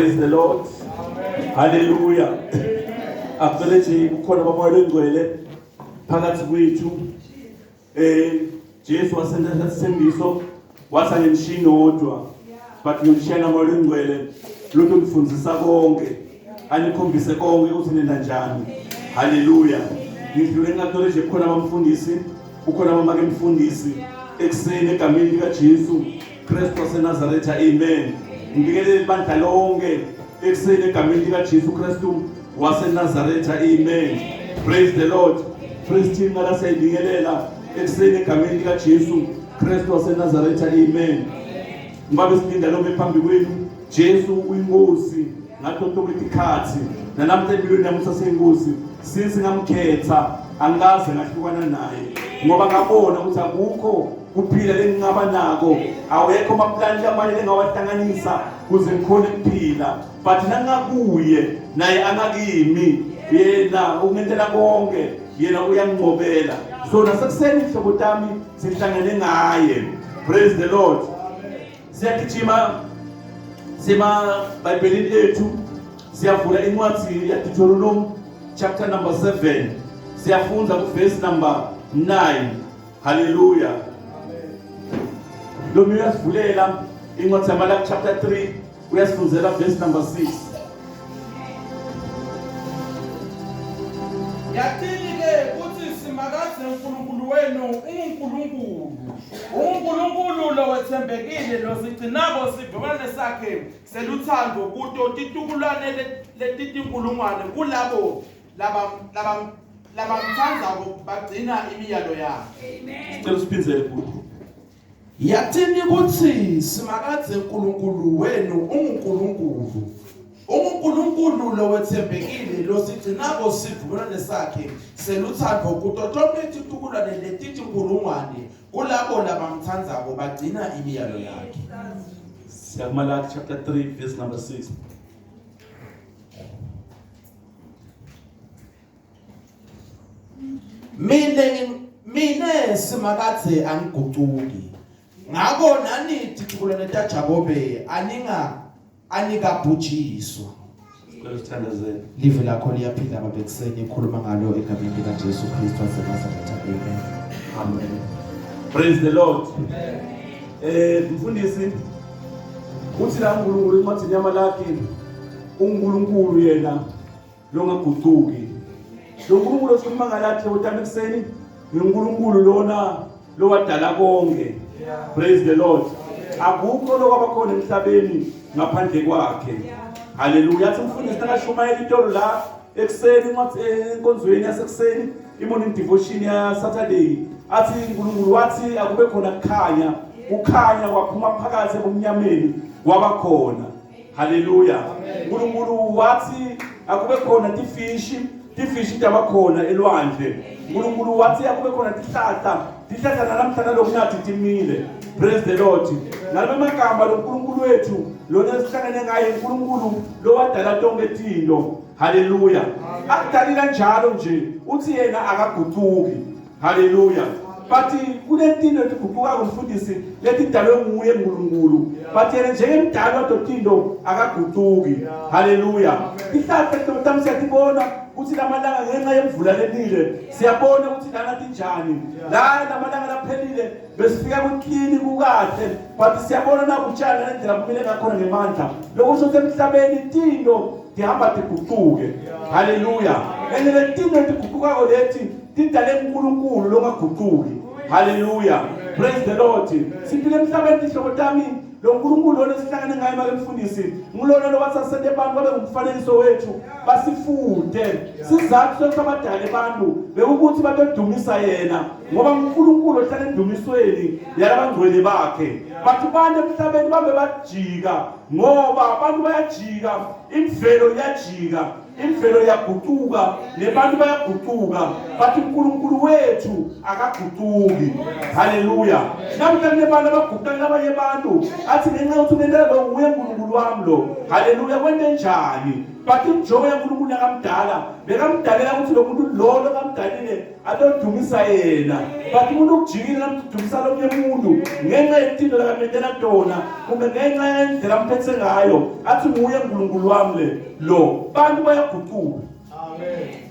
Praise the Lord. Hallelujah. Akucele nje kukhona bamoya lengcwele phakathi kwethu. Jesu wasenza isithembiso wathi anginishiyi nodwa but ngiyonishiya namoya lengcwele lokhu ngifundisa konke anikhombise konke ukuthi nenda njani. Hallelujah. Ngidlule ngingakuthola nje kukhona abamfundisi, kukhona abamake mfundisi ekuseni egameni likaJesu Kristu waseNazaretha. Amen. Ngibingelele ibandla lonke ekuseni egameni likaJesu Kristu waseNazaretha. Amen. Praise the Lord. Praise team ngala siyayibingelela ekuseni egameni likaJesu Kristu waseNazaretha. Amen. Ngibabe silinda lome phambi kwenu. Jesu uyinkosi ngato tonke tikhatsi nanamuhla empilweni yami usaseyinkosi since ngamkhetha angikaze ngahlukana naye ngoba ngabona ukuthi akukho kuphila lengingaba nako awekho amaplani lamanye lengawahlanganisa kuze ngikhone kuphila but nangakuye naye angakimi yena ungentela konke yena uyanginqobela so nasekuseni ihlobo tami sihlangene ngaye. Praise the Lord. Siyagijima sima Bhayibhelini lethu siyavula incwadi yaDeuteronomy chapter number 7 siyafunda kuverse number 9. Haleluya. Lo uyasivulela incwadi yaMalaki chapter 3 uyasifunzela verse number 6. Yathini-ke kuthi Simakadze uNkulunkulu wenu unguNkulunkulu, unguNkulunkulu lowethembekile losigcinako sivumelwano sakhe seluthando kuto titukulwane letitinkulungwane kulabo labamthandzako bagcina imiyalo yakhe. Sicela usiphindzele bhuti. Yathini kutsi Simakadze Nkulunkulu wenu unguNkulunkulu, unguNkulunkulu lowetsembekile losigcinako sivumelwane sakhe selutsandvo kuto tonkhe titukulwane letitinkulungwane kulabo labamtsandzako bagcina imiyalo yakhe. Siyakumalaki chapter 3 verse number 6. Mine Simakadze angigucuki. Ngako nani titukulwane taJakobe anikabhujiswa. Sicela sithandazele. Live lakho liyaphila baba ekuseni khuluma ngalo egameni likaJesu Kristu waseNazaretha. Amen. Amen. Praise the Lord. Mfundisi uthi la uNkulunkulu encwadini yaMalaki uNkulunkulu yena longagucuki. Lo Nkulunkulu osikhuluma ngalathi utami ekuseni nguNkulunkulu lona lowadala konke. Praise the Lord. Akukho lokwabakhona emhlabeni ngaphandle kwakhe. Haleluya. Athi umfundisi nakashumayela itolo la ekuseni enkonzweni yasekuseni i-morning devotion ya Saturday athi uNkulunkulu wathi akube khona kukhanya, kukhanya kwaphuma phakathi ebumnyameni kwaba khona. Haleluya. uNkulunkulu wathi akube khona tifishi, tifishi tabakhona elwandle. uNkulunkulu wathi akube khona tihlahla, tihlahla nalamhla nalokunathi timile. Praise the Lord. Nalama magama lo nkulunkulu wethu lona esihlangene ngaye uNkulunkulu lowadala tonke tinto. Haleluya. Akudali kanjalo nje uthi yena akagucuki. Haleluya. But kunetinto letiguqukako mfundisi letidalwe nguye uNkulunkulu. But yena njengemdali wadotinto akagucuki. Haleluya. Tihlahla tami siyatibona ukuthi lamalanga ngenxa yemvula lenile siyabona ukuthi lana tinjani. La lamalanga laphelile besifika kuklini kukahle but siyabona nakutshana nendlela kumile ngakhona ngemandla. Lokusho ukuthi emhlabeni tinto tihamba tiguquke. Haleluya. And letinto letiguqukako lethi tidale uNkulunkulu longaguquki. Haleluya. Praise the Lord. Siphile emhlabeni tihlobo tami lo nkulunkulu lona esihlangene ngaye make mfundisi ngulona lo wasasente abantu babe ngumfanekiso wethu basifunde sizathu sokuthi abadale abantu bekukuthi batodumisa yena ngoba uNkulunkulu ohlala endumisweni yalabangcwele bakhe bathi abantu emhlabeni babe bajika ngoba abantu bayajika imvelo iyajika imvelo iyaguquka nebantu bayaguquka bathi uNkulunkulu wethu akaguquki. Haleluya. Namuhla kunebantu abaguquka labanye abantu athi ngenxa yokuthi unentela lo nguye uNkulunkulu wami lo. Haleluya. Kwente njani? But injongo yaNkulunkulu nakamdala bekamdalela ukuthi lo muntu lo lokamdalile atodumisa yena. But umuntu ukujikile namdumisa lomunye umuntu ngenxa yetinto lakamendela tona kumbe ngenxa yendlela amphethe ngayo athi nguye uNkulunkulu wami le lo. Bantu bayaguquka.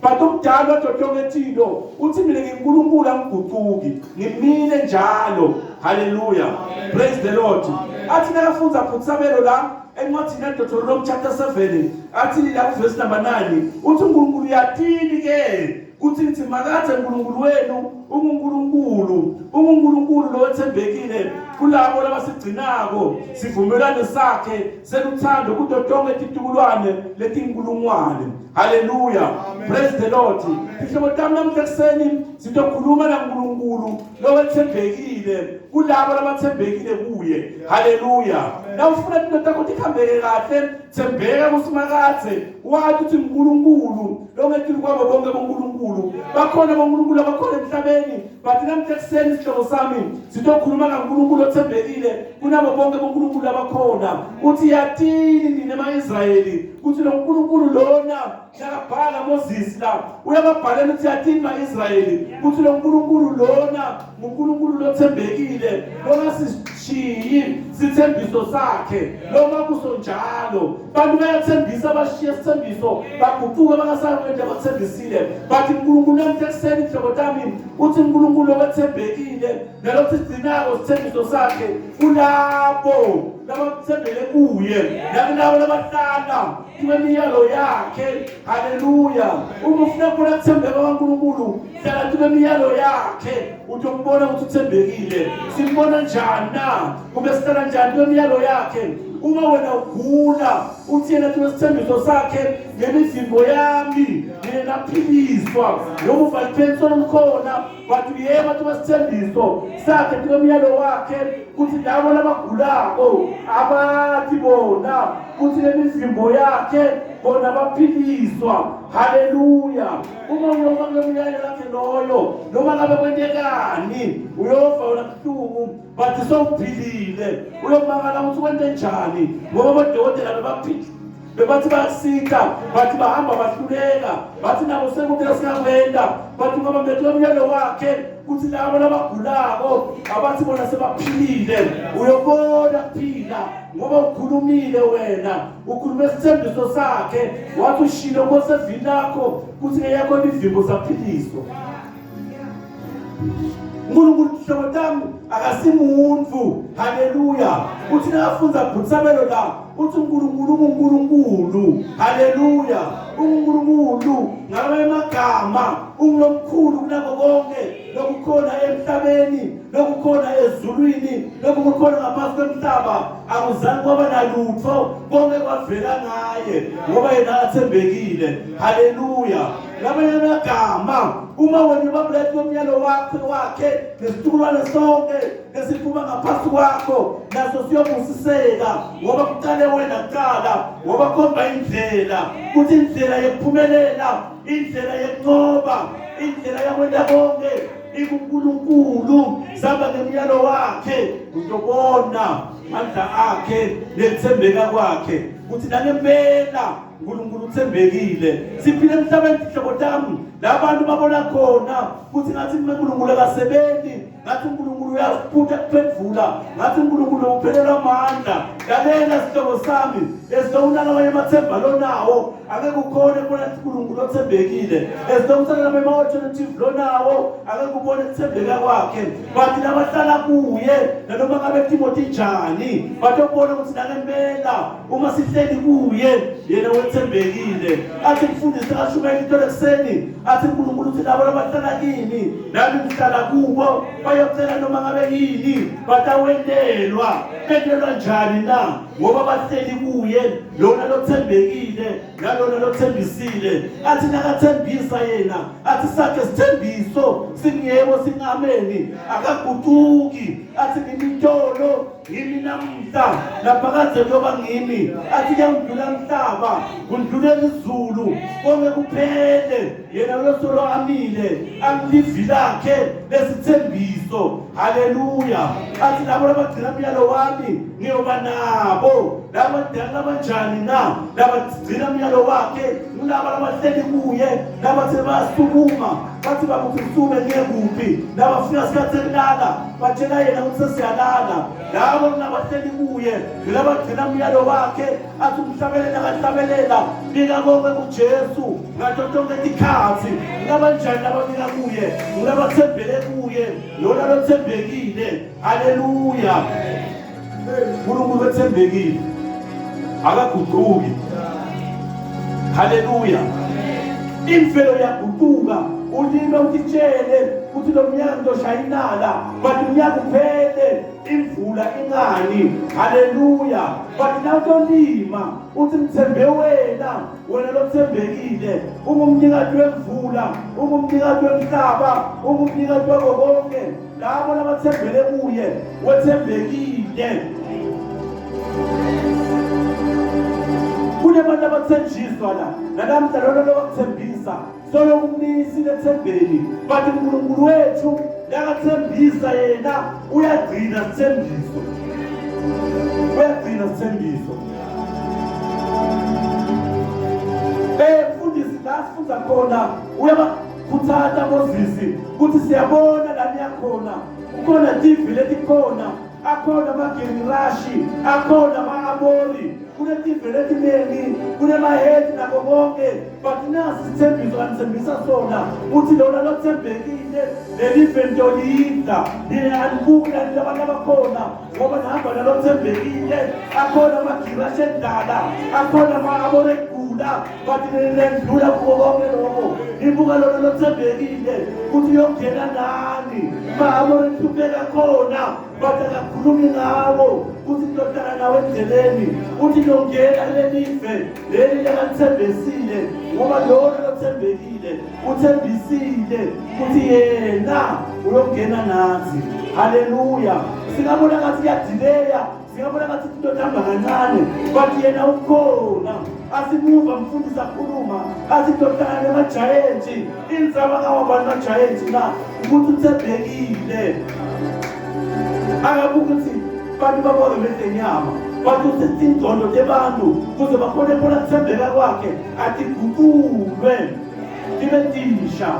But umdala wadotonga ethilo uthi mina ngiNkulunkulu angiguquki ngimile njalo. Hallelujah. Praise the Lord. Athi nakafunza Phutsabelo la encwadini yaDeuteronomy chapter 7 athi la kuverse number 9 uthi uNkulunkulu uyatini ke kuthi nithi makathe uNkulunkulu wenu unguNkulunkulu unguNkulunkulu lowethembekile kulabo labasigcinako sivumelwano sakhe seluthando kuto tonke titukulwane letinkulungwane. Haleluya, praise the Lord. Tihlobo tami, namuhla ekuseni sitokhuluma naNkulunkulu lowethembekile kulabo labathembekile kuye. Haleluya. Nawufuna tinto takho tikhambeke kahle, thembeka kuSimakadze. Wathi uthi uNkulunkulu longetulu kwabo bonke boNkulunkulu. Bakhona boNkulunkulu abakhona emhlabeni, but namuhla ekuseni sihlobo sami sitokhuluma ngaNkulunkulu othembekile kunabo bonke boNkulunkulu abakhona. Uthi yatini nina ma-Israyeli kuthi lo nkulunkulu lona nakabhala Moses la uyababhalela ukuthi yatini ma-Israyeli kuthi lo nkulunkulu lona nguNkulunkulu lothembekile longasishiyi sithembiso sakhe noma kusonjalo. Bantu bayathembisa bashiye isithembiso baguquke bangasakwenda abathembisile, but uNkulunkulu namhla ekuseni hlobo tami uthi uNkulunkulu owethembekile nalokuthi sigcinako isithembiso sakhe kulabo labathembele kuye nakulabo labahlala kwemiyalo yakhe. Haleluya. Uma ufuna ukubona kuthembeka kwaNkulunkulu, hlala kwemiyalo yakhe, utombona ukuthi uthembekile. Simbona njani na? Kumbe sihlala njani kwemiyalo yakhe? Uma wena ugula uthi yena kwesithembiso sakhe ngemivimbo yami mina naphiliswa, noma uvaliphensi olukhona but yebo kwesithembiso sakhe kwemiyalo wakhe kuthi labo labagulako abathi bona kuthi lemivimbo yakhe bona baphiliswa. Haleluya. Uma uyoma kulo myalo yakhe loyo, noma ngabe kwentekani, uyova wena buhlungu but sowuphilile. Uyomangala ukuthi kwente njani ngoba bodokotela bebaphila bebathi bayasita bathi bahamba bahluleka bathi nabo sekude singakwenda, bathi ngoba mbethu wemyalo wakhe kuthi labo labagulako abathi bona sebaphilile. Uyobona kuphila ngoba ukhulumile wena, ukhulume isithembiso sakhe, wathi ushilo kosevini lakho kuthi ngeyakho imivimbo saphiliswa. uNkulunkulu hlobo tami akasimuntu. Haleluya. Uthi nakafunza Bhutsabelo la uthi uNkulunkulu unguNkulunkulu. Haleluya. UnguNkulunkulu ngamanye amagama ungulomkhulu kunako konke lokukhona emhlabeni, lokukhona ezulwini, lokukhona ngaphansi kwemhlaba. Akuzange kwaba nalutho, konke kwavela ngaye ngoba yena athembekile. Haleluya. Ngamanye amagama uma wena ubabuleti komyalo wakhe nesitukulwane sonke esiphuma ngaphansi kwakho naso siyobusiseka ngoba kuqale wena kuqala, ngoba khomba indlela kuthi indlela yokuphumelela, indlela yokunqoba, indlela yakwenta konke ikuNkulunkulu. Samba ngemyalo wakhe utobona amandla akhe nekuthembeka kwakhe kuthi nangempela uNkulunkulu uthembekile. Siphila emhlabeni tihlobo tami la bantu babona khona kuthi ngathi uNkulunkulu akasebenzi, ngathi uNkulunkulu uyaphutha kuphendvula, ngathi uNkulunkulu uphelelwa amandla. Lalela sihlobo sami, esizowunaka amanye amathemba lonawo angeke ukhone kubona uNkulunkulu othembekile. Esizowuthatha namanye ama-alternative lonawo angeke ubone kuthembeka kwakhe. Bathi labahlala kuye nanoma ngabe Timothy njani batobona ukuthi nangempela uma sihleli kuye yena wethembekile. Athi mfundisi ashumayela into ekuseni athi uNkulunkulu uthi labo abahlala kimi nami ngihlala kubo bayocela noma ngabe yini batawentelwa. Bentelwa njani na? Ngoba bahleli kuye lona lothembekile nalona lothembisile. Athi nakathembisa yena athi sakhe sithembiso singiyebo singameni, akaguquki. Athi ngimitolo Itolo ngimi namuhla naphakade kuyoba ngimi. Athi kuyangidlula mhlaba, kundlulela izulu, konke kuphele. Yena uyosolo amile, angilivi lakhe lesithembiso. Haleluya. Athi labo labagcina umyalo wami ngiyoba nabo. Laba labanjani na? Labagcina umyalo wakhe, ngulaba labahleli kuye, labathi bayasukuma bathi bakuthi usume ngiye kuphi nabafika sikhathi sekulala batshela yena ukuthi sesiyalala labo nabahleli kuye ngilabagcina umyalo wakhe athi umhlabelela akahlabelela bika konke kuJesu ngato tonke tikhatsi ngulabanjani lababika kuye ngulabathembele kuye lona lothembekile haleluya uNkulunkulu wethembekile akaguquki haleluya imvelo yaguquka ulime utitshele ukuthi lo mnyaka ngizoshaya inala but umnyaka uphele imvula ingani haleluya but nawutolima uthi ngithembe wena wena lothembekile ungumnikati wemvula ungumnikati wemhlaba ungumnikati wako konke labo labathembele kuye wethembekile kunabantu abathenjiswa la nalamhla lona lowakuthembisa solo ummisile ethembeni but uNkulunkulu wethu lakathembisa yena uyagcina sithembiso uyagcina sithembiso mfundisi la sifunza khona uyaba Khuthata Moses ukuthi siyabona la niyakhona kukhona TV letikhona akhona amagirirashi akhona ama-amori kunetive letiningi kunemahedi nako konke but nasi isithembiso anithembisa sona uthi lona lothembekile lelive ntolidla nina anibuki lanto abantu abakhona ngoba nihamba nalothembekile akhona amagirashi endlala akhona ama-amori ekugula bathi lendlula kuko konke lokho nibuka lona lothembekile ukuthi uyongena nani mama nihlupheka khona bathi akakhulumi ngawo uthi ngiyohlala nawe endleleni uthi ngiyongena kulelive leli lekalithembisile ngoba lona lothembekile uthembisile ukuthi yena uyongena nathi haleluya singabona ngathi kuyadileya Singabona ngathi into ihamba kancane but yena ukhona. Asimuva mfundisi akhuluma athi ndohlala nemajayenti inzaba kawabantu majayenti na ukuthi uthembekile. Akabuki ukuthi bantu babone ngemehlo enyama but usithi ingqondo tebantu kuze bakhone kubona kuthembeka kwakhe atiguqulwe tibe tisha.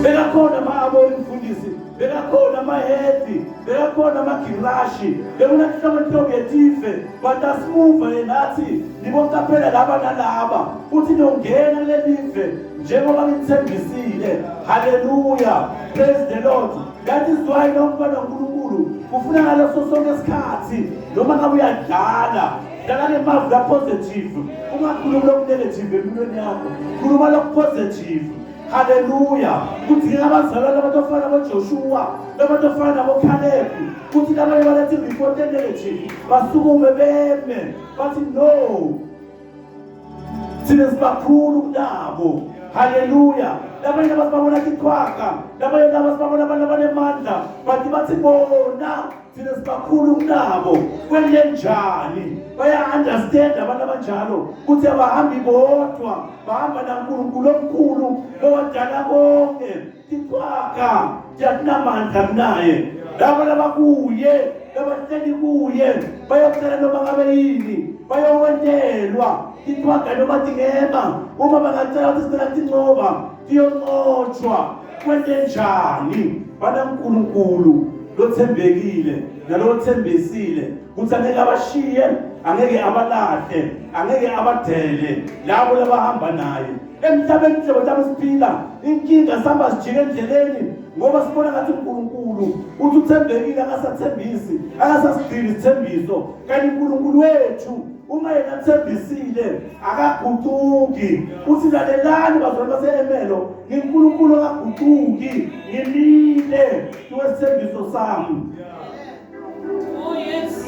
Bekakhona ama-aboni mfundisi bekakhona amahedi bekakhona amagirashi bekunenhlobonhlobo yetive but asimuva yena athi niboqaphela laba nalaba uthi niyongena kulelive njengoba ngithembisile haleluya praise the lord that is why nomfana kaNkulunkulu kufuna ngaleso sonke isikhathi noma ngabe uyadlala dlala ngemavi la-positive ungakhulumi loku-negative empilweni yakho khuluma loku-positive Haleluya. Kudingeka abazalwane abatofana naboJoshua, abatofana naboKhalebu, kuthi labanye balethe report energy, basukume beme, bathi no. Thina sibakhulu kunabo. Haleluya. Labanye basibabona tichwaga, labanye laba sibabona abantu abanemandla, but bathi bona thina sibakhulu kunabo kwente njani baya-understand abantu abanjalo ukuthi abahambi bodwa bahamba naNkulunkulu omkhulu owadala konke tichwaga tiyakunamandla kunaye laba labakuye labahleli kuye bayocela noma ngabe yini bayokwentelwa tichwaga noma tingema uma bangacela ukuthi sicela tincoba tiyonqotshwa kwente njani banaNkulunkulu lothembekile nalothembisile ukuthi angeke abashiye angeke abalahle angeke abadele labo labahamba naye emhlabeni mhlobo mhlawumbe siphila inkinga sihamba sijike endleleni ngoba sibona ngathi uNkulunkulu uthi uthembekile akasathembisi akasasigcini isithembiso kanti uNkulunkulu wethu uma yena athembisile akaguquki uthi lalelani bazalwane base-emelo nginkulunkulu akaguquki ngimile kwesithembiso sami Oh, yes.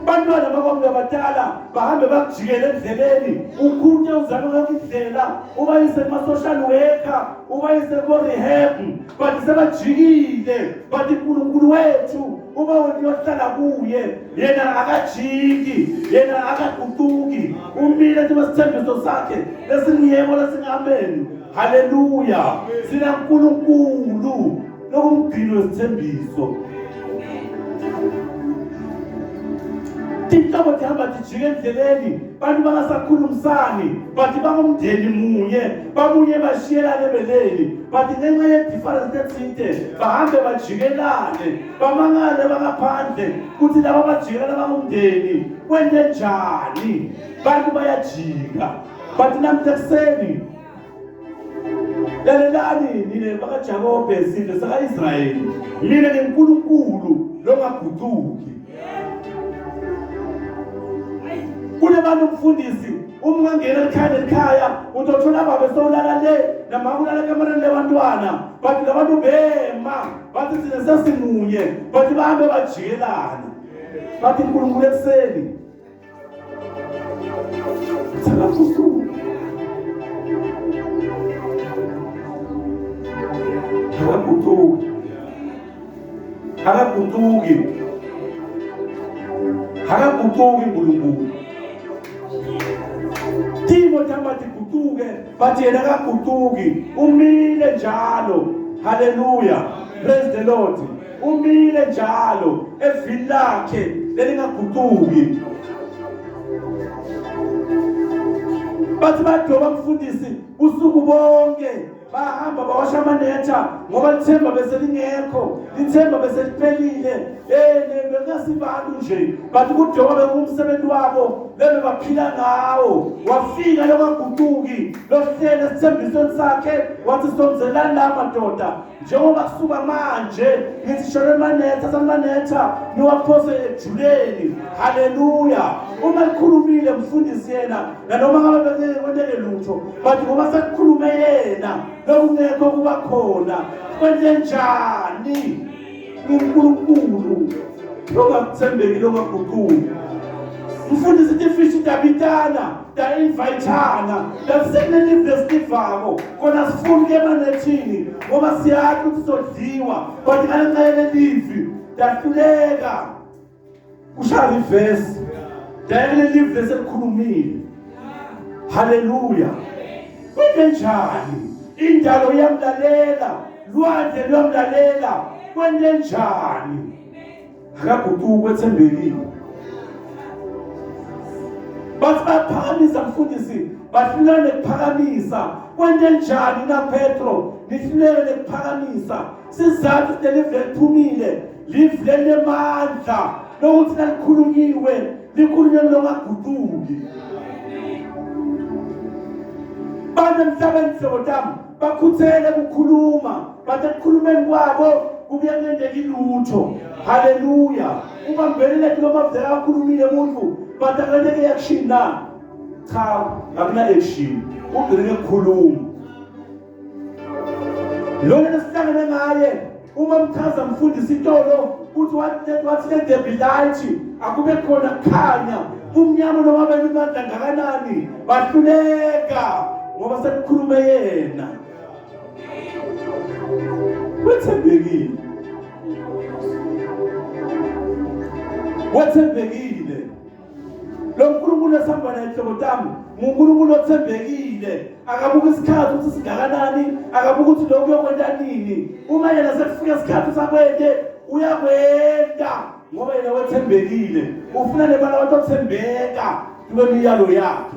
Bantu Bantwana bakwami abadala bahambe bakujikele endleleni, ukhute uzame yonke indlela, ubayise kuma-social worker, ubayise ko-rehab, but sebajikile. But uNkulunkulu wethu uma wena uyohlala kuye, yena akajiki, yena akaguquki, umile njengoba sithembiso sakhe lesingiyebo lesingameni. Haleluya! SinaNkulunkulu lokumgcini wesithembiso. Tinhlobo tihamba tijike endleleni, bantu bangasakhulumisani, bathi bangumndeni munye, bamunye bashiyelane ebeleni, bathi ngenxa ye-difference ethinte bahambe bajikelane, bamangale bangaphandle kuthi laba bajikelana bangumndeni kwente njani? Bantu bayajika, bathi namhla ekuseni Lalelani nina bakaJakobe sizwe saka-Israyeli, mina nginguNkulunkulu longaguquki. Kunabantu mfundisi, uma ungangena elikhaya nelikhaya utothola babe sewulala le namama ulala ekamereni lebantwana, bathi labantu bema bathi thina sesimunye, bathi bahambe bajikelana, bathi uNkulunkulu ekuseni Akaguquki. Akaguquki. Akaguquki uNkulunkulu. Timo tihamba tiguquke but yena akaguquki. Umile njalo. Hallelujah. Praise the Lord. Umile njalo evini lakhe lelingaguquki. Bathi badoba mfundisi usuku bonke bahamba bawasha amanetha ngoba lithemba bese lingekho, lithemba bese liphelile. Bekungasibantu nje bathi kudoba bekuwumsebenzi wabo bebe baphila ngawo. Wafika longaguquki lohlele esithembisweni sakhe wathi sonzelani la madoda njengoba kusuka manje ngithi shona emanetha samanetha niwaphose ejuleni. Haleluya! Uma likhulumile mfundisi yena nanoma ngabe bengeke kwenteke lutho, but ngoba sekukhulume yena lokungekho kuba khona. Kwenze njani uNkulunkulu longakuthembeki longaguquki? Mfundisi tifishi tabitana ta-invayithana lasisenelive lesilivako kona sifuni kuye emanethini ngoba siyazi ukuthi sodliwa, but ngalengxenye lelivi tahluleka kushaya ivesi dayeke lelivi leselikhulumile. Haleluya! Kwenze njani? Indalo iyamlalela, lwandle luyamlalela. Kwenze njani? Akaguquki, wethembekile. Bathi baphakamisa mfundisi, bahluleka nekuphakamisa. Kwente njani na Petro? Nihluleke nekuphakamisa. Sizathu lelive liphumile, live lenemandla lokuthi nalikhulunyiwe likhulunywe longaguquki. Bantu emhlabeni hlobo tami bakhuthele ukukhuluma, bathi ekukhulumeni kwabo kubuye kungenzeki lutho. Haleluya! Uma ngibelele noma vele akhulumile umuntu, but akaleke action na? Cha, akuna action. Ugcine ngekukhuluma. Lona lesihlangene ngaye uma mchaza mfundisi itolo uthi wathi le debilight akube khona kukhanya kumnyama noma benimandla ngakanani bahluleka ngoba sekukhulume yena. Wethembekile, wethembekile lo nkulunkulu esihamba naye nhlobo tami, ngunkulunkulu othembekile. Akabuka isikhathi ukuthi singakanani, akabuka ukuthi lokhu uyokwenta nini. Uma yena sekufika isikhathi sakwente uyakwenta ngoba yena wethembekile. Ufuna nebala abantu othembeka kwemiyalo yakhe.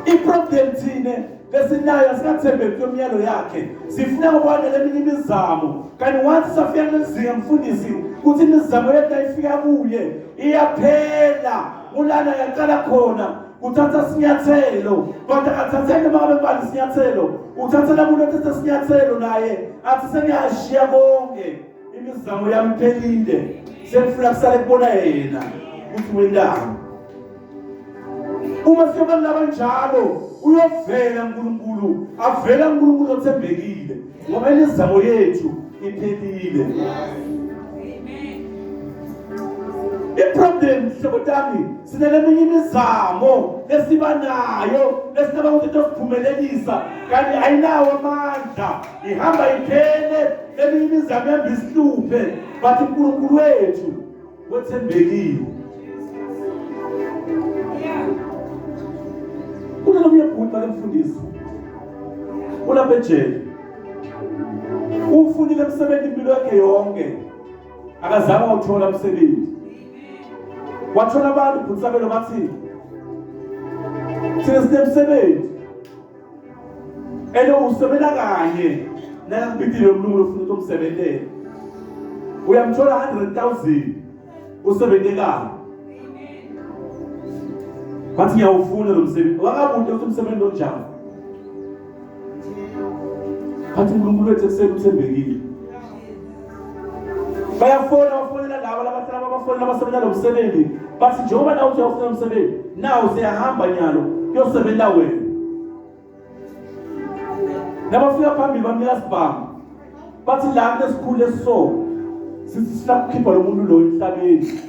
I-problem thine lesinayo asikathembeki kwemiyalo yakhe, sifuna ukwanela eminye imizamo. Kanti once safika kulezinga mfundisi kuthi imizamo yethu ayifika kuye iyaphela, kulana yaqala khona kuthatha sinyathelo, kodwa akathatheli noma ngabe kubani isinyathelo, uthathela umuntu othatha isinyathelo naye athi sengiyashiya konke, imizamo yami iphelile, sengifuna kusale kubona yena ukuthi wendani. Uma siyobantu labanjalo uyovela uNkulunkulu, avela uNkulunkulu othembekile ngoba imizamo yethu iphelile. I-problem hlobo tami sineleminye imizamo esiba nayo esicabanga ukuthi tosiphumelelisa kanti ayinawo amandla ihamba iphele eminye imizamo ihamba isihluphe but uNkulunkulu wethu wethembekile. Kunelomunye bhuti lemfundisi ulapha ejele ufunile emsebenzi impilo yakhe yonke akazange wawuthola umsebenzi wathola abantu bhutisabelo bathi thina sinemsebenzi ene usebenta kanye nakakubidile umlungu lofuna ukuthi umsebentele uyamthola 100,000 usebenze kanye wathi ngiyawufuna lo msebenzi wakabude ukuthi umsebenzi onjani Phathi uNkulunkulu wethu ekuseni uthembekile. Bayafona bafonela laba labahlala babafonela abasebenza lo msebenzi bathi njengoba nawe uthi uyawufuna umsebenzi nawo siyahamba nyalo kuyosebenza wena. Nabafika phambili bamnika sibhamu bathi la kunesikhulu esiso sithi sifuna kukhipha lo muntu lo emhlabeni.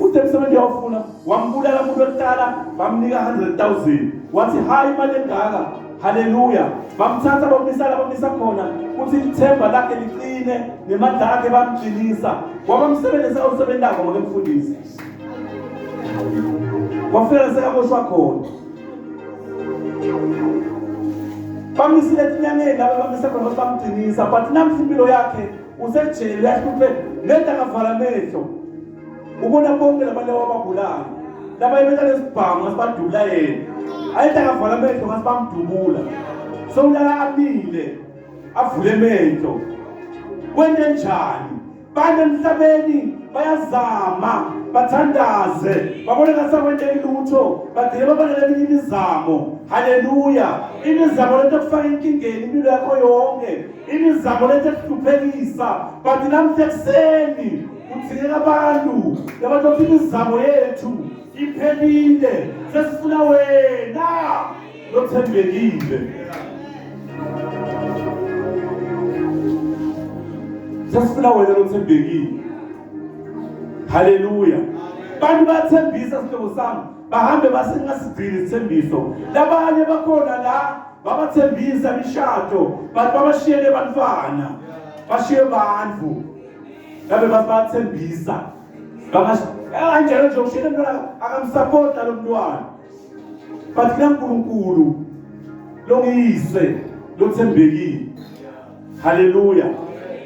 Uthe emsebenzi uyawufuna wambulala umuntu wekuqala bamnika 100,000 wathi hayi imali engaka haleluya bamthatha bamisa la bamisa khona kuthi ithemba lakhe liqine nemandla akhe bamqinisa wabamsebenzisa awusebentako ngoba mfundisi wafika sekaboshwa khona bamisile etinyangeni laba bamisa khona ukuthi bamqinisa but namhla impilo yakhe usejele uyahlupheka ngento akavala amehlo ubona bonke laba laba abagulayo laba ebetha lesibhamu ngasibadubula yena ayethi akavala amehlo ngasibamdubula sewulala amile avule amehlo kwente njani bantu emhlabeni bayazama bathandaze babone ngathi akwenteki lutho bagcine babanele eminye imizamo haleluya imizamo lento ekufaka enkingeni impilo yakho yonke imizamo lento ekuhluphekisa but namhla ekuseni kudingeka abantu labantu bathi imizamo yethu iphelile sesifuna wena lothembekile sesifuna wena lothembekile haleluya bantu bayathembisa sihlobo sami bahambe basengasigcini isithembiso labanye bakhona la babathembisa imishado but babashiyele bantwana bashiye bantu ngabe babathembisa kanjalo nje ushiyele mntwana akamsapota lo mntwana but kunaNkulunkulu longiyise lothembekile haleluya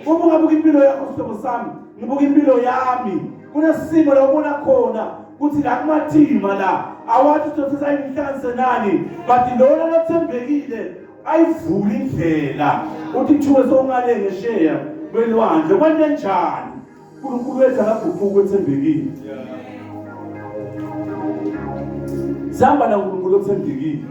uma ungabuka impilo yakho sihlobo sami ngibuka impilo yami kunesimo la ubona khona kuthi la kumathima la awathi uzothisa inhlanhla nani but lona lothembekile ayivule indlela uthi kuthiwe sowungale ngesheya kwelwandle kwente njani uNkulunkulu wethu akaguquki wethembekile sihamba naNkulunkulu othembekile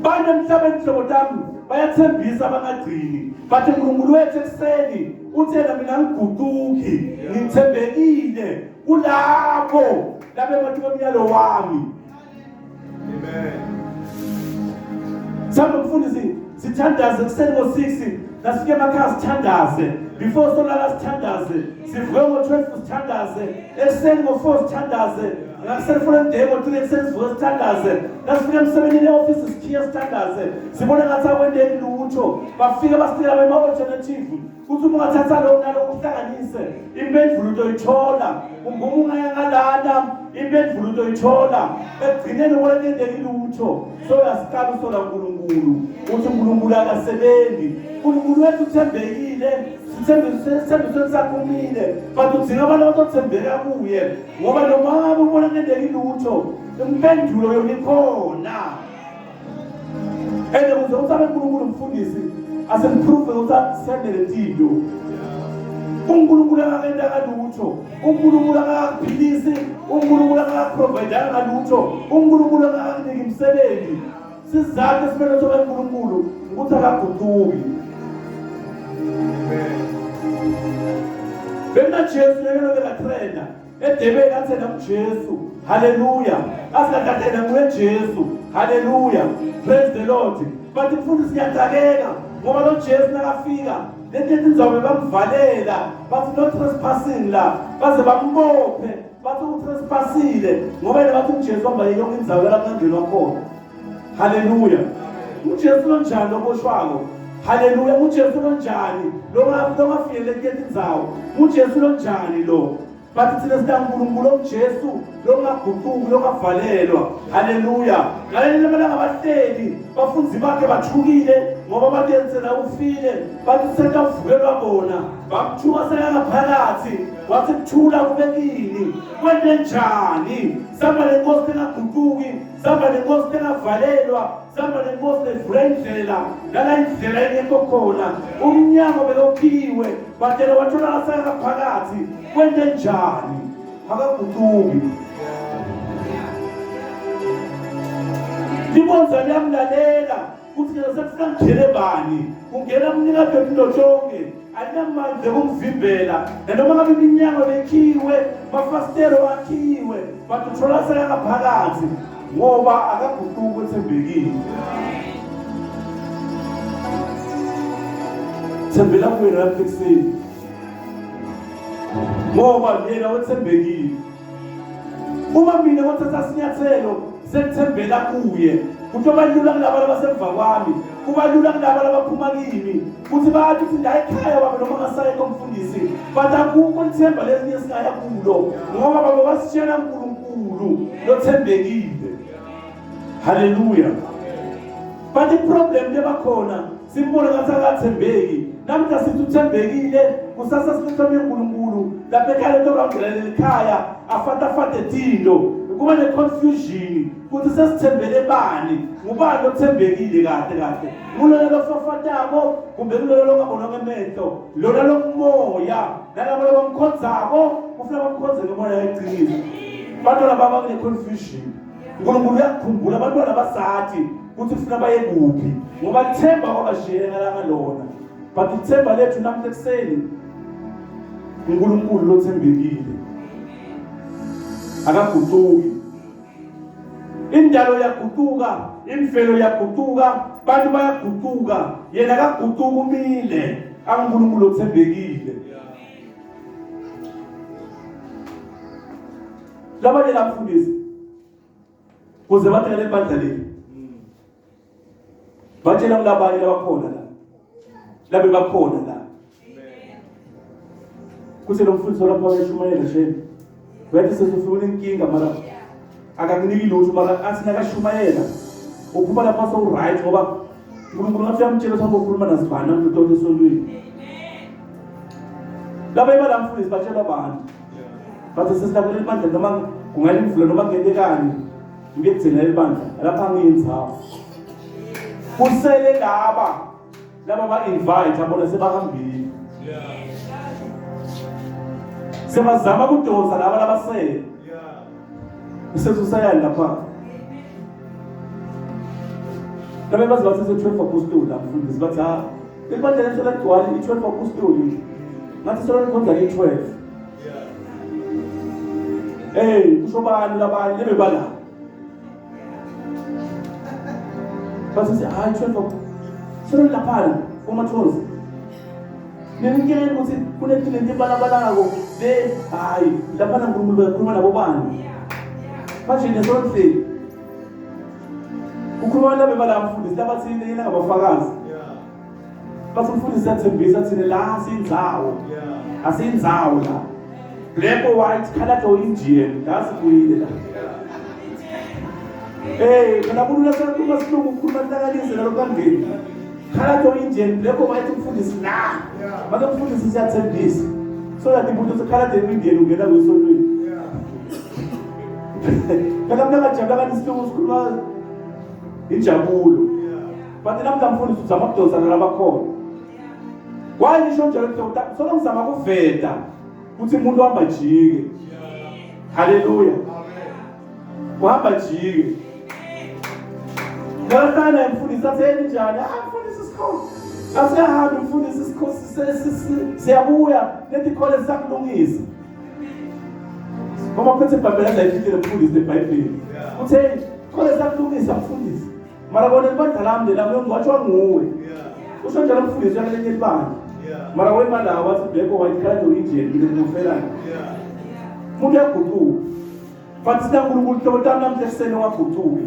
bantu emhlabeni hlobo tami bayathembisa bangagcini but uNkulunkulu wethu ekuseni uthi yena mina ngiguquki ngithembekile kulabo labe bathi komyalo wami Amen. Sihamba mfundisi sithandaze kuseni ngo-6 nasifike emakhaya sithandaze before solala sithandaze sivuke ngo-12 sithandaze ekuseni ngo-4 sithandaze ngakuseni funa day ngo-3 ekuseni sivuke sithandaze nasifike emsebenzini e-ofisi sikhiye sithandaze sibone ngathi akwendeki lutho bafike basinika bema-alternative Uthi uma ungathatha lokhu nalokhu uhlanganise impendulo utoyithola. Uma ungaya ngalana impendulo utoyithola. Ekugcineni ubona kuyenzeka ilutho. So uyasiqala usola uNkulunkulu. Uthi uNkulunkulu akasebenzi. uNkulunkulu wethu uthembekile. Sithembisweni sakhe umile. But udinga abantu abazothembeka kuye. Ngoba noma ngabe ubona kuyenzeka ilutho, impendulo yona ikhona. And ukuze ukuthi abe uNkulunkulu umfundisi asemprove ukuthi asendele tinto. uNkulunkulu akakenta kalutho, uNkulunkulu akakakuphilisi, uNkulunkulu akakaprovide kalutho, uNkulunkulu akakakuniki imisebenzi. Sizathu esimele soba uNkulunkulu ukuthi akaguquki. BekunaJesu yena bekatrenda edebeni athena kuJesu haleluya asikathathena nguye Jesu haleluya praise the Lord but mfundisi ngiyadakeka ngoba lo Jesu nakafika Leti tindzawo bamvalela bathi no trespassing la, baze bambophe bathi utrespassile ngoba yena bathi uJesu wahamba yonke indzawo la kungangenwa khona. Haleluya. UJesu lonjani loboshwako? Haleluya. UJesu lonjani longafinyeleli kule tindzawo? UJesu lonjani lo? Bathi thina sikaNkulunkulu onguJesu longaguquki longavalelwa. Haleluya. Ngaleli lamalanga bahleli bafunzi bakhe bathukile ngoba batensela ufile bathi sekavukelwa bona bamthuka sekangaphakathi wathi kuthula kube kini kwente njani samba lenkosi engaguquki samba nenkosi engavalelwa samba nenkosi evula indlela lala indlela engekho khona umnyango bekokhiwe batela wathola asekaphakathi kwente njani akaguquki libonza liyamlalela kuthi yena sekufuna ngigele bani kungena mnikati wempilo yonke alinamandla ekumvimbela nanoma ngabe iminyango bekhiwe mafasitelo akhiwe but uthola sekangaphakathi ngoba akaguquki wethembekile thembela kuye lapha ekuseni ngoba yena wethembekile uma mina ngothatha sinyathelo sekuthembela kuye kuthi balula kulaba abasemva kwami kuba lula kulaba abaphuma kimi kuthi bathi ukuthi la ekhaya baba noma ngasayekho mfundisi but akukho ithemba lesinye singaya kulo ngoba baba wasitshela uNkulunkulu lothembekile. Haleluya. But iproblem lebakhona simbone ngathi akathembeki namhla sithi uthembekile kusasa sihlomye uNkulunkulu lapha ekhaya lento bangelela ekhaya afatafate tinto kuba ne-confusion ukuthi sesithembele bani ngubani othembekile kahle kahle ngulona lofafatako kumbe kulona longabonwa ngemehlo lona lomoya nalabo labamkhonzako kufuna bamkhonze ngemoya yeqiniso abantwana baba kune-confusion uNkulunkulu uyakukhumbula abantwana basathi ukuthi ufuna baye kuphi ngoba lithemba kwabashiyele ngalanga lona but ithemba lethu namhla ekuseni uNkulunkulu lothembekile akaguquki indalo yaguquka imvelo yaguquka abantu bayaguquka yena akaguquki umile anguNkulunkulu othembekile labanye lamfundisi kuze bathele ibandla leli batshela kulabanye labakhona la labe bakhona la kuthe lo mfundisi walapha wayeshumayela nje uyathi sesufuna inkinga mara akakuniki lutho mara athi nakashumayela uphuma lapha sowuright ngoba uNkulunkulu ngathi uyamtshela ukuthi ukhuluma nasibani namhla utoke esontweni laba ebalamfundisi batshelwa abantu bathi sesilakuleli ibandla noma kungalimvula noma kungentekani ngiyekugcina ibandla lapha ngiyinzawo kusele laba laba ba-invite abona sebahambile sebazama kudonsa laba labasele usesusayani lapha labe baze bathi se-12 apostoli la mfundisi bathi ha ibandla lethu lagcwala i-12 apostoli ngathi solo likhonza i-12 Hey, kusho bani labanye lebebala. Bathi hayi 12 solo laphana umathonzi. Nginike ukuthi kunetinto ebalabalako le hayi laphana uNkulunkulu bekhuluma nabo bani. Manje nesonhleli. Ukhuluma labe balamfundisi labathini yena ngabafakazi. Bathi umfundisi siyathembisa thina la asiyindzawo. Asiyindzawo la. Black or white, colored or Indian, la sibuyile la. Hey, phela kulula sekhuluma silungu ukukhuluma nhlakanise nalokhu kangeni. Colored or Indian, black or white umfundisi la. Make umfundisi siyathembisa. So that imuntu uthi colored or Indian ungena kwesontweni. Phela mina ngajabula kanti isilungu sikhuluma injabulo. But namhla mfundisi uzama kudonsa nalabakhona. Why ngisho njalo ukuthi solo ngizama kuveta ukuthi umuntu uhamba jike. Haleluya. Uhamba jike. Ngakana mfundisi athi njani? Ah mfundisi sikhona. Asihambe mfundisi sikhosi siyabuya lethi khole sisakulungisa. Ngoba phethe iBhayibheli azayifihlele mfundisi leBhayibheli. Uthe khole sisakulungisa mfundisi. Mara bona libandla lami lela ngiyongcwatshwa nguwe. Usho njalo mfundisi uyakulenye libandla. Mara wema la wathi black or white colored or Indian mina ngimufela. Umuntu uyaguquka. But sina uNkulunkulu hlobo tami namhla ekuseni ongaguquki.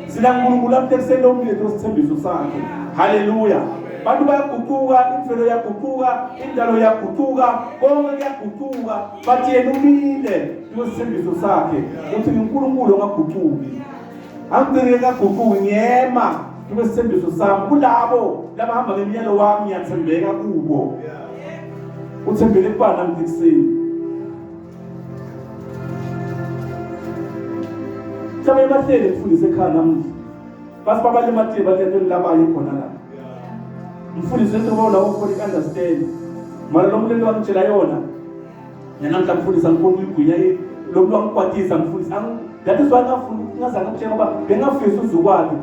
Sina uNkulunkulu namhla ekuseni omlethe isithembiso sakhe. Haleluya. Bantu bayaguquka, imvelo iyaguquka, indalo iyaguquka, konke kuyaguquka, but yena umile kwisithembiso sakhe uthi ngiNkulunkulu ongaguquki. Angigcine kaguquki ngiyema kwesithembiso sami kulabo labahamba ngemiyalo wami ngiyathembeka kubo. Uthembele kubani namhla ekuseni? Mhlawumbe bahleli mfundisi ekhaya namuhla. Basi babalimatile bahleli labaye khona la. Mfundisi lento ngoba lawo khona i-understand. Mara lo muntu wangitshela yona. Nanamhla mfundisi angikhona ukuyigwinya lo muntu wangikwatisa mfundisi. That is why ngafuna ngazange ngikutshela ngoba bengafisi uzukwakhe.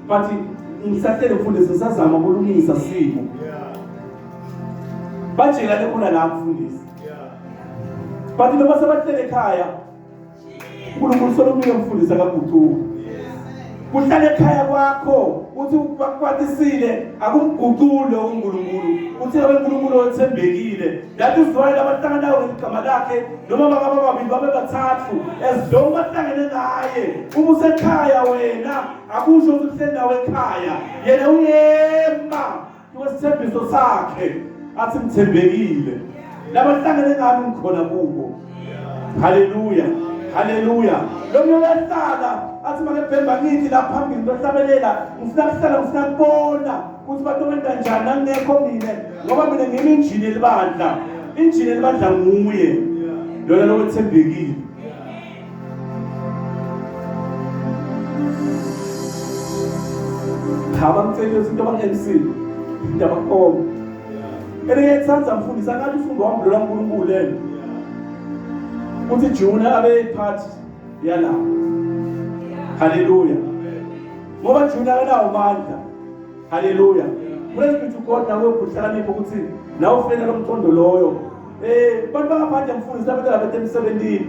But ngisahlele mfundisi ngisazama ukulungisa simo. Bajela khona la mfundisi. But noma sebahlele ekhaya uNkulunkulu solomile umfundisi akaguquki. Kuhlala ekhaya kwakho uthi bakwatisile akumguquli uNkulunkulu. Uthi abe uNkulunkulu othembekile. That is why labahlangana nawo ngegama lakhe noma bakaba babili babe bathathu as long bahlangene naye uma usekhaya wena akusho ukuthi uhleli nawe ekhaya yena uyema Kwesithembiso sakhe athi ngithembekile. Labahlangene nami ngikhona kubo. Haleluya. Haleluya. Lo muntu uyahlala athi make bhemba ngithi la phambili bahlabelela ngifuna kuhlala ngifuna kubona ukuthi batokwenza njani nangekho mina ngoba mina ngimi injini elibandla. Injini elibandla nguye. Lona lokwethembekile. Cha bangicela ukuthi into abang-MC into abakhoma. Ene ngiyayithanda mfundisi angathi ufunde wambulela uNkulunkulu lelo. Uthi Juna abe part yala. Haleluya. Ngoba Juna akanawo amandla. Haleluya. Praise be to God nawe uhlakanipha ukuthi nawe ufike lo mqondo loyo. Bantu bangaphandle mfundisi abantu labethe emsebenzini.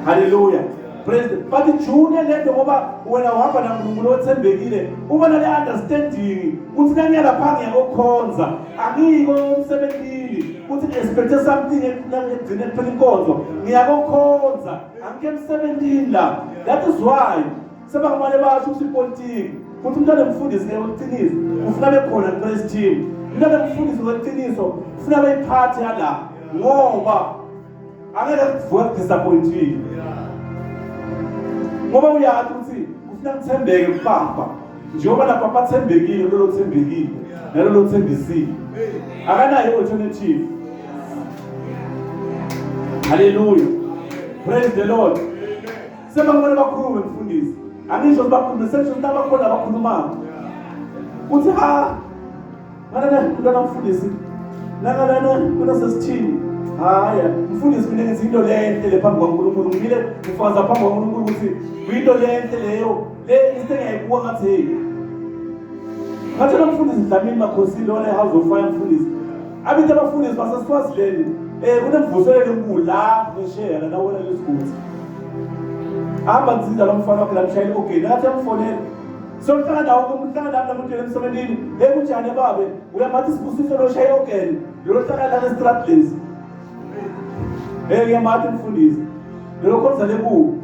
Haleluya. Praise the but Junior lento ngoba wena uhamba naNkulunkulu othembekile uba nale understanding ukuthi nangiya lapha ngiyakokhonza angiko emsebenzini ukuthi ngi-expect something ekugcine kuphela inkonzo ngiyakokhonza angikho emsebenzini la that is why sebakumane basho ukuthi ipolitiki futhi umntwana emfundisi ngeke uqiniso ufuna bekhona praise team umntwana emfundisi ngeqiniso ufuna beyiphathe yala ngoba angeke kuvuka disappointile ngoba uyazi ukuthi ufuna kuthembeke kupapa njengoba lapha bathembekile lolo thembekile nalolo thembisile akanayo alternative. Haleluya, praise the Lord. Sebakumele bakhulume mfundisi. Angisho ukuthi bakhulume, sengisho ukuthi abakhona abakhulumayo. Uthi ha ngana mntwana mfundisi. Nana nana mntwana sesithini? Haya, mfundisi mina ngithi into lenhle le phambi kwaNkulunkulu. Ngimile ngifakaza phambi kwaNkulunkulu ukuthi kuyinto lenhle leyo. Le into engiyayibuka ngathi hey. Ngathi lo mfundisi Dlamini Makhosi lona eHouse of Fire mfundisi. Abintu abafundisi baseSwaziland kunemvuselelo enkulu la ngesheya la nawona lesigodi. Hamba ngizinza lo mfana wakhe lamshayela ogeni athi amfonele. Sohlala nawo kumhlala nami namuntu emsebenzini. Hey kunjani babe? Uyamathi isibusiso lo shaya ogeni. Lo hlala la estrad lezi. Hey ngiyamathi mfundisi. Lo khonza leku.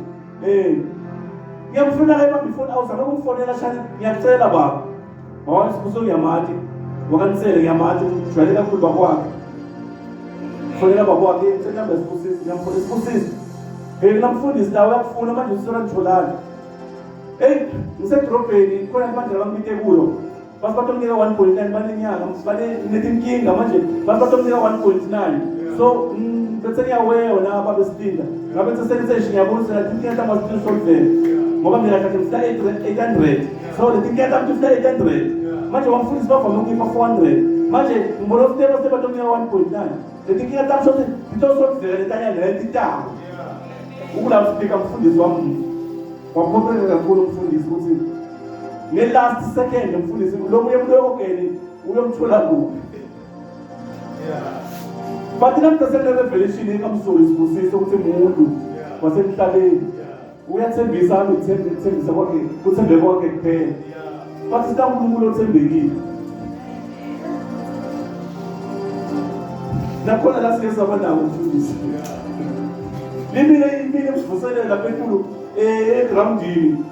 Ngiyamfuna ke baba ifoni awuzame ukumfonela shani ngiyacela baba. Hayi sibuso ngiyamathi. Wakanisele ngiyamathi ujwayele kakhulu bakwakhe. Fonela bakwakhe ngicela inamba yesibusiso ngiyamfonela isibusiso. Hey kunamfundisi la uyakufuna manje usola ngitholani. Hey ngisedrobheni khona ibandla bangibite kulo. Basi batomnika 1.9 banenyanga bane netinkinga manje basi batomnika 1.9 so bese ngiyawewa na babesitinda ngabe sesengiseshi ngiyabona ukuthi tinkinga tami azitisolvele ngoba mina kahle ngifuna 800 so letinkinga tami tifuna 800 manje wamfundisi bavame ukuyipha 400 manje ngibona ukuthi bese batomnika 1.9 letinkinga tami sokuthi titosolvele letanyana letitako ukula speaker mfundisi wami waphoqeka kakhulu umfundisi ukuthi nge-last second mfundisi lo muye umuntu oyogeni uyomthola kuphi. But namhla sene-revelation ekamsoli sibusiso ukuthi muntu wasemhlabeni uyathembisa abe uthembisa kwakhe uthembeke kwakhe kuphela. But sikaNkulunkulu othembekile. Nakhona la sike saba nawo umfundisi. Limile imile kuvuselela lapha enkulu egroundini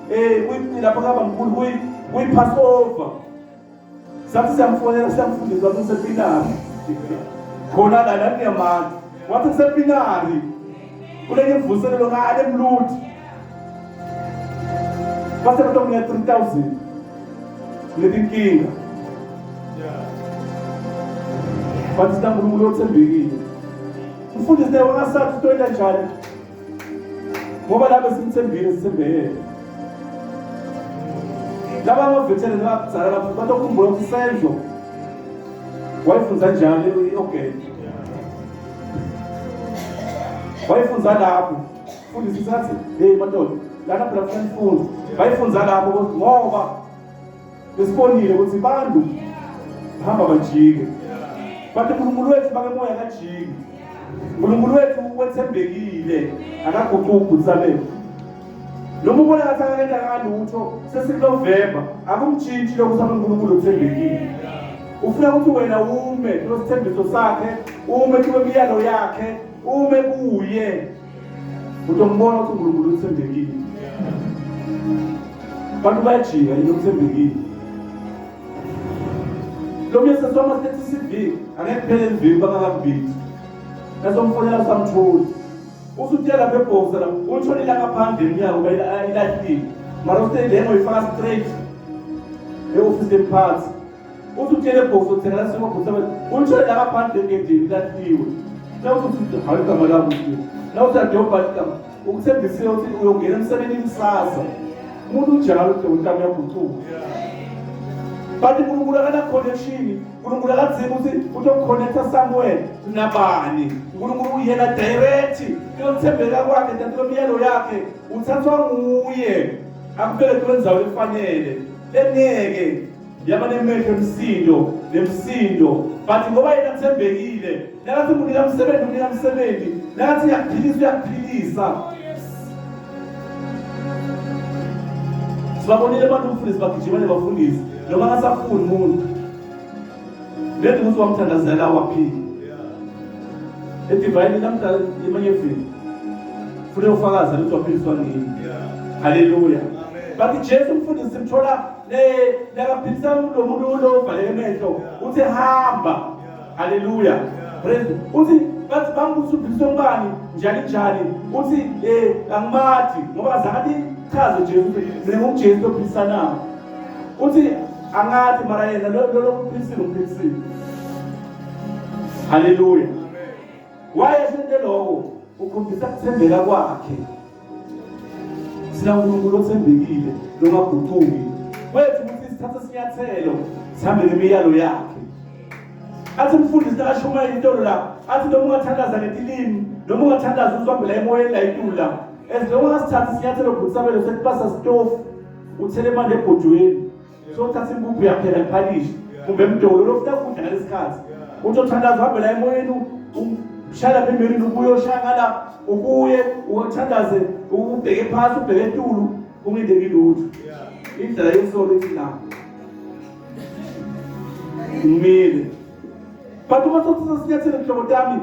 lapha kabamkhulu kuyi-Passover. Sathi siyamfonela siyamfundisa wathi ngisepinari. Khona la la ngiyamanga. Wathi ngisepinari. Kulenye imvuselelo ngale emluthi. Base batomnika 3000. Kuletinkinga. Bathi sinaNkulunkulu othembekile. Mfundisi naye wangasathi utoyita njani? Ngoba lapho simthembile sithembe yena. Laba abavethele nabakudala lapho batokhumbula ukuthi Senzo wayifunza njani i-organ. Wayifunza lapho. Fundisi sathi, hey madoda, lana phela kufanele nifunde. Bayifunza lapho ngoba besibonile ukuthi bantu hamba bajike. Bathi uNkulunkulu wethu bakemoya kajiki. uNkulunkulu wethu wethembekile, akaguquki uSabelo. Noma ubona ngathi akakenda kalutho sesikuNovemba, akumtshintshi lokhu sabe uNkulunkulu uthembekile. Ufuna ukuthi wena ume kulosithembiso sakhe, ume kwimiyalo yakhe, ume kuye. Utombona ukuthi uNkulunkulu uthembekile. Abantu bayajika yini uthembekile. Lo mye sesoma siletha i-CV, angeke kuphele iviki bangakakubiti. Nasomfonela samtholi. Usutshela lapha ebhokisa la, utholile ngaphandle emnyango uba ilahlile. Mara usithe le ngoyifaka straight e-ofisi lemphathi. Uthi utshele ebhokisa uthenga la simo bhokisa uthole la ngaphandle egedini ilahliwe. Nawuthi uthi hayi igama lami uthi. Nawuthi adobha igama ukuthembisile ukuthi uyongena emsebenzini kusasa. Umuntu unjalo ukuthi uhlame uyagucuka. But uNkulunkulu akana connection. uNkulunkulu akadzingi ukuthi utokuconnecta somewhere nabani. uNkulunkulu uyena direct. Kuyothembeka kwakhe ntanto kwemiyalo yakhe uthathwa nguye. Akubeke kwenzawo efanele. Lengeke yaba nemehlo emsindo nemsindo but ngoba yena thembekile nakathi unika umsebenzi unika umsebenzi nakathi uyakuphilisa uyakuphilisa sibabonile abantu umfundisi bagijima nebafundisi noma ngasafuni umuntu lethi ukuthi wamthandazela waphila edivayini namhla emanyevini funa ufakaza ukuthi waphiliswa nini. Haleluya. But Jesu umfundisi simthola lakaphilisa lo muntu lo ovaleke emehlo uthi hamba. Haleluya. Praise. Uthi bathi bambuza uphiliswe ngubani njani njani uthi angimathi ngoba azange chaze Jesu ukuthi mina nguJesu ophilisanayo. Uthi angathi mara yena lo lo uphilisile uphilisile. Haleluya. Wayesente lokho ukhombisa ukuthembeka kwakhe. Sina uNkulunkulu othembekile longaguquki. Wethu ukuthi sithathe isinyathelo sihambe nemiyalo yakhe. Athi umfundisi nakashumayela itolo la, athi noma ungathandaza ngetilimi, noma ungathandaza uzihambela emoyeni la itula. As long as sithatha isinyathelo bhutisabelo sekubasa sitofu, uthele manje ebhodweni. Sothatha impuphu yaphela iphalishi kumbe emdolo lofuna kudla ngalesikhathi. Uthi othandaza uhambela emoyeni ushaya lapha emirrini ubuye oshaya ngala ubuye uthandaze ubheke phansi ubheke etulu ungenzeki lutho. Indlela yesolo ithi la. Ngimile. But uma sothatha sinyathelo mhlobo tami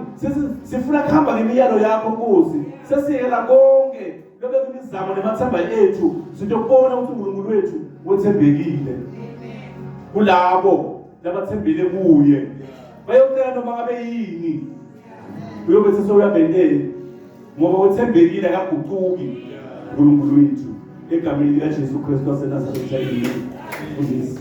sifuna kuhamba ngemiyalo yakho Nkosi. Sesiyekela konke lobe kumizamo nemathemba ethu sitokubona ukuthi uNkulunkulu wethu wethembekile kulabo labathembile kuye bayocela noma ngabe yini uyobe sesewuyabentela ngoba wethembekile akaguquki uNkulunkulu wethu egameni likaJesu Kristu waseNazaretha. Amen. Mfundisi.